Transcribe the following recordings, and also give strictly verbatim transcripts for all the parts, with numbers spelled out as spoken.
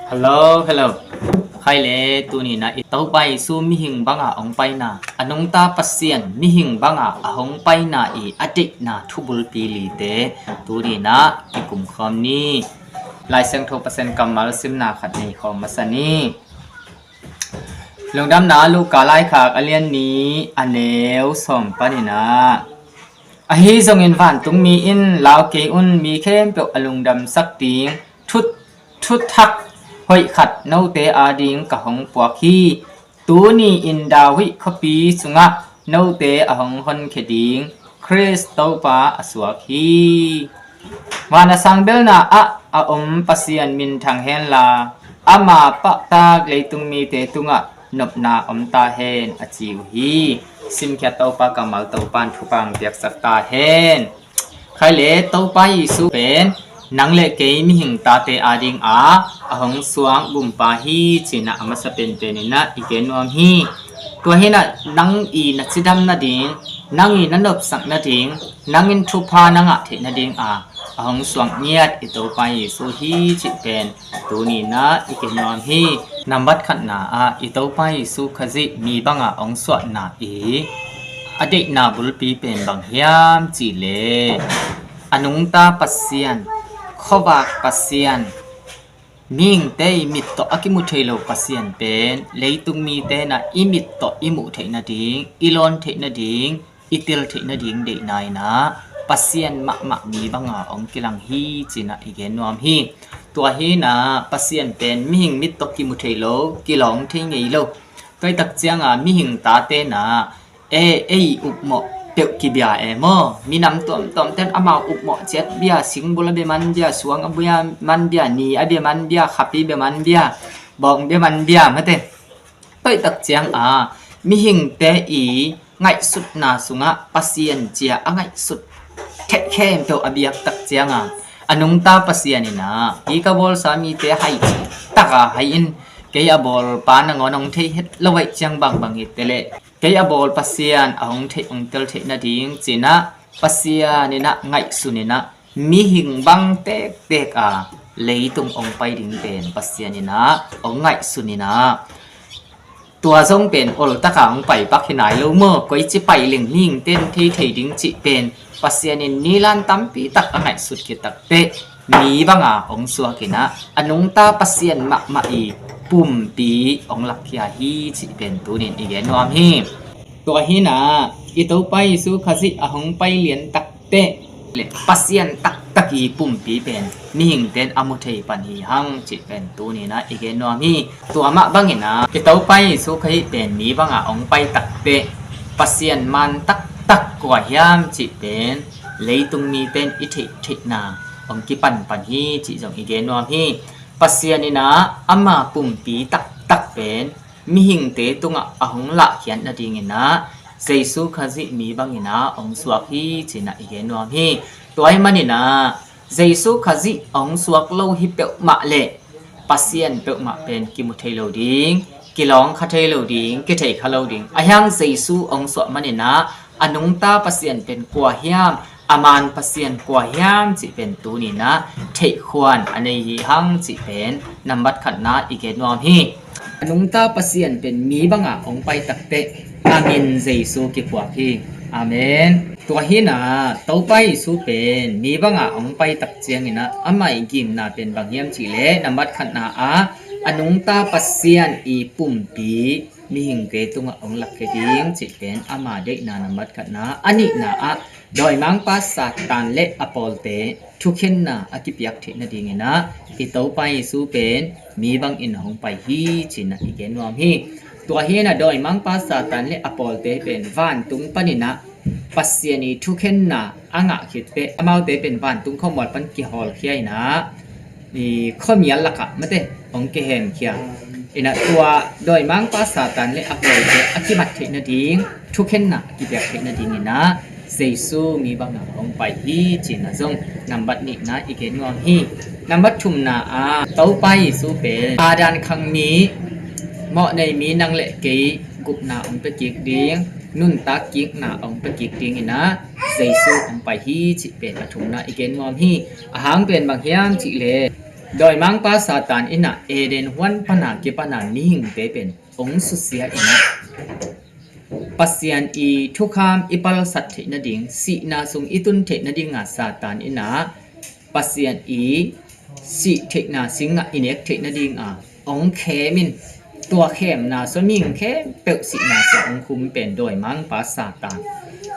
Hello, hello. Khai le, tuni-in ah i Topa Jesu mihing banga hong paina, a nungta Pasian mihing banga a hong paina i a deihna thubulpi lite tuni-in ah i kumkhawm ni. Lai Siangtho Pasian kammal simna khat nei khawm masa ni. Lungdamna Luka laikhak a lian nih a neu sawm panin ah, ahi zongin vantungmi in, "Lau kei un, mi khempeuh a lungdamsak ding thu, thuthak hoih khat note ading ka hong puak hi. Tuni-in David khuapi sungah note a hong honkhia ding Khrist Topa a suak hi. Van a sang belna ah a om Pasian minthang henla, ama pahtak leitung mite tungah nopna om ta hen," a ci uh hi. Simkhiat Topa kammal Topa in thupha piaksak ta hen. Khai le, Topa Jesu pen nang le kei mihing tate ading a a hong suak gumpa hi, ci-in ah a masa penpen in ah i gen nuam hi. Tua hi-in ah nang i na cidam nading, nang i na nopsak nading, nang in thupha na ngah theih nading a a hong suak ngiat i Topa Jesu hi cih pen tuni-in ah i gen nuam hi. Nambat khatna ah i Topa Jesu Khazih mi banga hong suahna i a deihna bulpi pen bang hiam cih leh, a nungta Pasian, khuavak Pasian, mihingte i mit tawh a kimu thei lo Pasian pen leitung mite in ah i mit tawh i muh theih nading, i lawn theih nading, i tel theih nading deihna in ah Pasian mahmah mi banga hong kilang hi, ci-in ah i gen nuam hi. Tua hi-in ah Pasian pen mihing mit tawh kimu thei lo, kilawng thei ngei lo. Tua hi tak ciangin mihing tate in ah, e, ei upmawh peuh kibia e maw? Minam tuamtuamte in amau upmawh ciat bia, singbul a bia man bia, suang a bia man bia, ni a bia man bia, khapi bia man bia, bawng bia man bia, mate. Tua hi tak ciangin mihingte i ngaihsutna sungah Pasian cia a ngaihsut theih khempeuh a biak tak ciangin a nungta Pasian in ah, "Hi ka bawlsa mite hai," ci tak a hai in, "Kei a bawlpa nangawn hong thei het lo ahih ciang bangbang hi teh leh, kei a bawl Pasian a hong theih hong tel theih nading," ci-in ah Pasian in ah ngaihsun in ah mihing bang tektek a leitung hong pai ding pen Pasian in ah hong ngaihsun in ah, tua zong pen ol taka hong pai pak hi nai lo maw? Koici pai leng mihingte in thei thei ding cih pen Pasian in nilan tampi tak a ngaihsut khit tak teh mi banga hong suak in ah a nungta Pasian mahmah i pumpi hong lakkhia hi cih pen tuni-in i gen nuam hi. Tua hi-in ah i Topa Jesu Khazih a hong pai lian tak teh Pasian taktak i pumpi pen mihingte in a mu thei pan hi hang cih pen tuni-in ah i gen nuam hi. Tua mah bangin ah i Topa Jesu Khazih pen mi banga hong pai tak teh Pasian man taktak kua hiam cih pen leitung mite in i theih theihna hong kipan pan hi cih zong i gen nuam hi. Pasian in ah ama pumpi taktak pen mihingte tungah a hong lahkhiat nadingin ah Jesu Khazih mi bangin ah hong suak hi, ci-in ah i gen nuam hi. Tua ahih manin ah Jesu Khazih hong suak lo hi peuhmah leh Pasian peuhmah pen kimu thei lo ding, kilawng kha thei lo ding, kithei kha lo ding. Ahi hang Jesu hong suah manin ah a nungta Pasian pen kua hiam, a man Pasian kua hiam cih pen tuni-in ah theihkhuan a nei hi hang cih pen nambat khatna i gen nuam hi. A nungta Pasian pen mi banga hong pai tak teh a min Jesu kiphuak hi. Amen. Tua hi-in ah Topa Jesu pen mi banga hong pai tak ciangin ah ama i gimna pen bang hiam cih leh nambat khatna ah a nungta Pasian i pumpi mihingte tungah hong lakkhia ding cih pen ama deihna nambat khatna. A nihna ah dawimangpa Satan le a pawlte thukhenna a kipiak theih nadingin ah i Topa Jesu pen mi bangin hong pai hi, ci-in ah i gen nuam hi. Tua hi-in ah dawimangpa Satan le a pawlte pen vantung panin ah Pasian i thukhenna a ngah khit teh amaute pen vantung khuamual pan kihawlkhia in ah i khuamial lakah mate hong kihemkhia in ah tua dawimangpa Satan le a pawlte a kimat theih nading, thukhenna a kipiak theih nadingin ah Jesu mi bangah hong pai hi, ci-in ah zong nambat nihna i gen nuam hi. Nambat thumna ah Topa Jesu pen Adam khang mi, mawhnei mi nang le kei gupna hong pia kik ding, nuntak kikna hong pia kik dingin ah Jesu hong pai hi cih pen a thumna i gen nuam hi. A hang pen bang hiam cih leh Dawimangpa Satan in ah Eden huan pana kipana mihingte pen hong susia in ah Pasian i thukham i palsat theih nading, sihna sung i tun theih nadinga Satan in ah Pasian i sih theihna singah i nek theih nadinga hong khem in, tua khemna sua mihing khempeuh sihna sua hong khum pen dawimangpa Satan.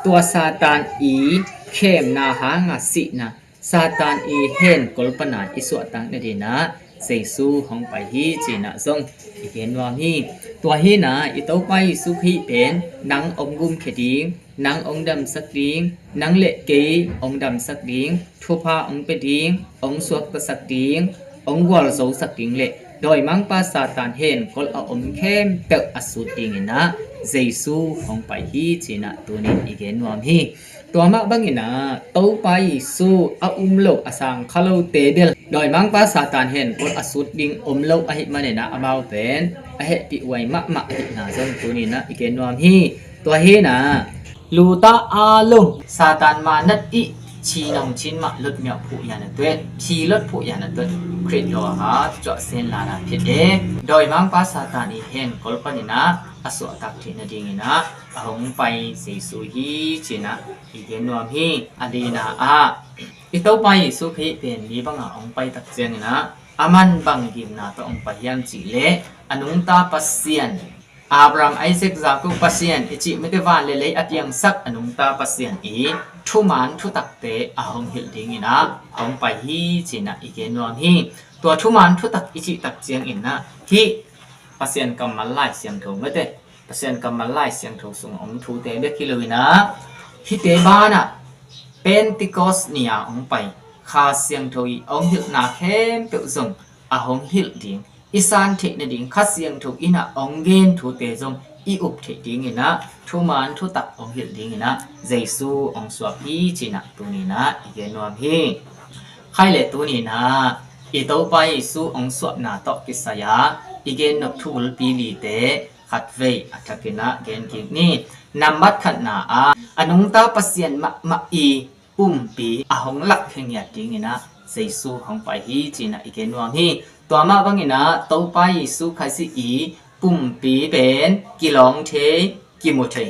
Tua Satan i khemna hanga sihna, Satan i henkol pana i suahtak nadinah Jesu hong pai hi cinah zong i gen nuam hi. Tua hinah i Topa Jesu Khrih pen nang hong gumkhia ding, nang hong damsak ding, nang le kei hong damsak ding, thupha hong pia ding, hong suaktasak ding, hong gualzosak ding le dawimangpa Satan henkol a om khempeuh a sut dinginah Jesu hong pai hi cinah tunin i gen nuam hi. Tua mah banginah Topa Jesu a um lo a sang kha lote bel dawimangpa Satan henkol a sut ding om lo ahih maninah amau pen a hehpih huai mahmah ahihna zong tuninah i gen nuam hi. Tua hinah luta a lo Satan manat ih chinong chin mah lotmiauh phuh yan a tuet, phi lot phuh yan a tuet, Khrih lo a cuahsen lana phit e. Dawimangpa Satan i henkol paninah a suahtak theih nadinginah a hong pai Jesu hi cinah i gen nuam hi. A lina ah i Topa Jesu Khrih pen mi banga hong pai tak cianginah a man bang gimna tawh hong pai hiam cihleh a nungta Pasian, Abraham, Isaac, Jacob Pasian i cih mite van le lei a piangsak a nungta Pasian i thuman thutakte a hong hilh dinginah a hong pai hi cinah i gen nuam hi. Tua thuman thutak i cih tak cianginah hih Pasian kammal Lai Siangtho mate, Pasian kammal Lai Siangtho sung a om thute bek hi loinah hihte banah Pentecost ni-a hong pai Kha Siangtho i hong hilhna khempeuh zong a hong hilh ding, i san theih nading Kha Siangtho innah hong gen thute zong i up theih dinginah thuman thutak hong hilh dinginah Jesu hong suak hi cinah tuninah i gen nuam hi. Khai le tuninah i Topa Jesu hong suahna tawh kisai-a i gen nop thubulpi lite khatvei a thakinah gen kik ni. Nambat khatna ah a nungta Pasian mahmah i pumpi a hong lakkhia ngiat dinginah Jesu hong pai hi cinah i gen nuam hi. Tua mah banginah Topa Jesu Khazih i pumpi pen kilawng thei, kimu thei.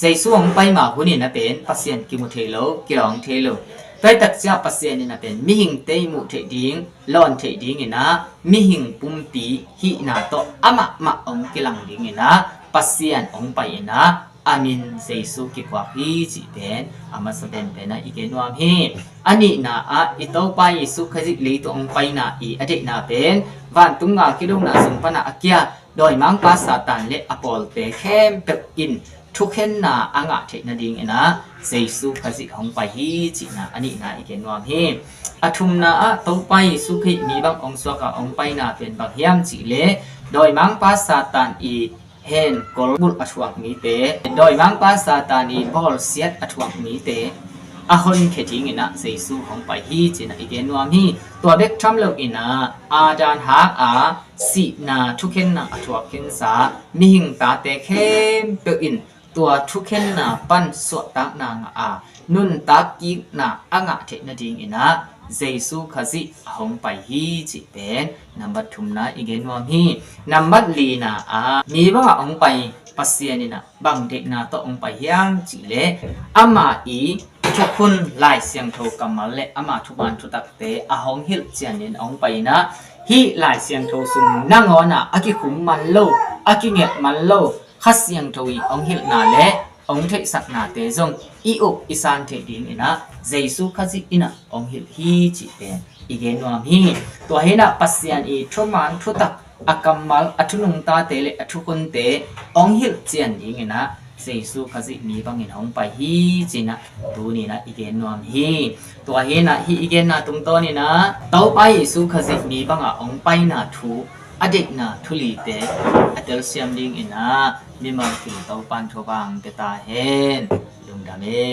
Jesu hong pai ma huninah pen Pasian kimu thei lo, kilawng thei lo. Tuaitak ciah Pasian inah pen mihingte i muh theih ding, lawn theih dinginah mihing pumpi hihna tawh amahmah hong kilang dinginah Pasian hong pai inah a min Jesu kikuak hi cih pen a masa penpenah i gen nuam hi. A nihna ah i Topa Jesu Khazih leitung hong paina i a deihna pen vantung gal kidona sung pana a kia dawimangpa Satan le a pawlte khempeuh in thukhenna a ngah theih nadinginah Jesu Khazih hong pai hi cihna a nihna i gen nuam hi. A thumna ah Topa Jesu Khrih mi bang hong suaka hong paina pen bang hiam cihleh dawimangpa Satan i henkol bulh a thuak mite, dawimangpa Satan i bawlsiat a thuak mite a honkhia dinginah Jesu hong pai hi cinah i gen nuam hi. Tua bek tham loinah Adam hak a sihna thukhenna a thuak khinsa mihing tate khempeuh in tua thukhenna pan suahtakna ngah a nuntak kikna a ngah theih nadinginah Jesu Khazih a hong pai hi cih pen nambat thumna i gen nuam hi. Nambat lina ah mi bangah hong pai Pasian inah bang deihna tawh hong pai hiam cihleh ama i thukhun Lai Siangtho kammal le ama thuman thutakte a hong hilh cianin a hong pai inah hih Lai Siangtho sung nangawnah a kikhum man lo, a kigelh man lo Kha Siangtho i hong hilhna le hong theihsaknate zong i up i san theih dinginah Jesu Khazih inah hong hilh hi cih pen i gen nuam hi. Tua hinah Pasian i thuman thutak a kammal a thunungtate le a thukhunte hong hilh cian dinginah Jesu Khazih mi bangin hong pai hi cinah tuninah i gen nuam hi. Tua hinah hih i genna tungtawninah Topa Jesu Khazih mi bangah hong paina thu a deihna thu lite a telsiam dinginah mimal kim Topan thupha hong pia ta hen. Lungdam e.